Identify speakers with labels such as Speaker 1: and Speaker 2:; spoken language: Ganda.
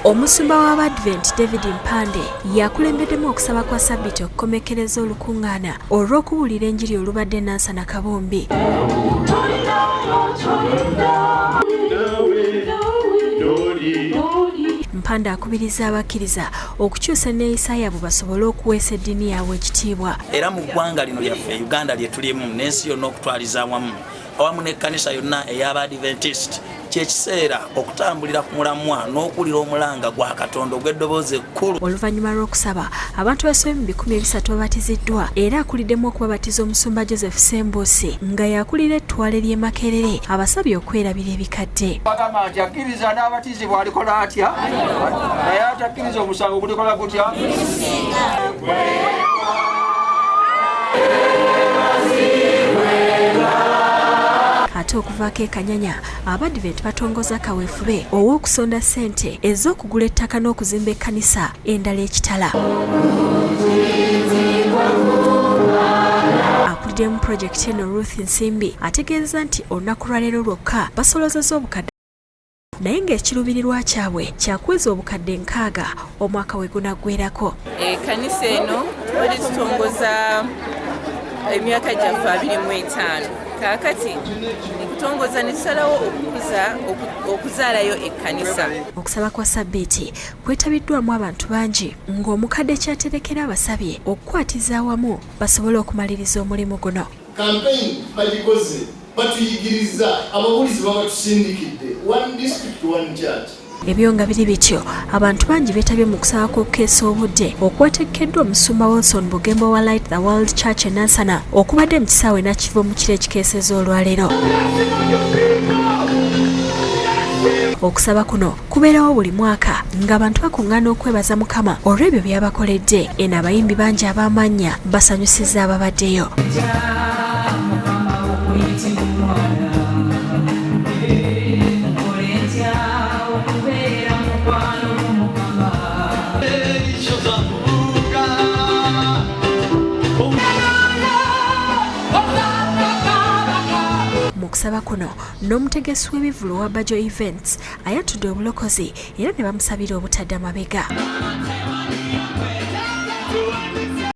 Speaker 1: Omusumba w'Abadvent David Mpande yakulembeddemu okusaba kwa sabbiiti okukomekkereza olukuŋŋaana olw'okubuulira enjiri olubadde Nansana Kabumbi. Mpande akubiriza abakkiriza okukyusa enneeyisa yaabwe basobole okuweesa eddiini yaabwe ekitiibwa.
Speaker 2: Era mu ggwanga lino lyaffe Uganda lye tulimu n'ensi yonna okutwaliza awamu awamu n'ekkanisa yonna ey'Abaadventist kyekiseera okutambulira ku mulamwa n'okuwulira omulanga gwa Katonda ogw'eddoboozi ekkulu.
Speaker 1: Oluvannyuma lw'okusaba, abantu basobe mu 300 babatiziddwa era akuliddemu okubabatiza omusumba Joseph Ssembuusi nga y'akulira ettwale ly'e Makerere abasabye okwerabira ebikadde.
Speaker 3: Bagamba nti akkiriza n'abatizibwa alikola atya? Naye atakkiriza omusango gulikola gutya?
Speaker 1: Ate okuvaako e Kanyanya, Abadvent batongoza kaweefube ow'okusonda ssente ez'okugula ettaka n'okuzimba ekkanisa endala e Kitala. Akuliddemu pulojekiti eno Ruth Nsimbi ategeezezza nti olunaku lwa leero lwokka basolozezza obukadde naye ng'ekiruubirirwa kyabwe kya kuweza obukadde 60 omwaka we gunaggwerako.
Speaker 4: Ekkanisa eno tubadde tutongoza emyaka gyaffe 25 kaakati kutongoza ne tusalawo okuzaalayo ekkanisa.
Speaker 1: Okusaba kwa ssabbiiti kwetabiddwamu abantu bangi ng'omukadde kyaterekera abasabye okukwatiza awamu basobole okumaliriza omulimu guno.
Speaker 5: Campaign bagikoze, batuyigiriza, ababulizi babatusindikidde, one district one church.
Speaker 1: Ebyo nga biri bityo, abantu bangi beetabye mu kusaba kw'okukeesa obudde okwategekeddwa omusumba Wilson Bugembe wa Light the World Church e Nansana okubadde mu kisaawe Nakivubo mu kiro ekikeesezza olwaleero. Okusaba kuno kubeerawo buli mwaka ng'abantu bakuŋŋaana okwebaza Mukama olw'ebyo by'abakoledde. Eno abayimbi bangi ab'amannya basanyusizza ababaddeyo. Mu kusaba kuno n'omutegesi w'ebivvulu wa Bajo Events ayatudde obulokozi era ne bamusabira obutadda mabega.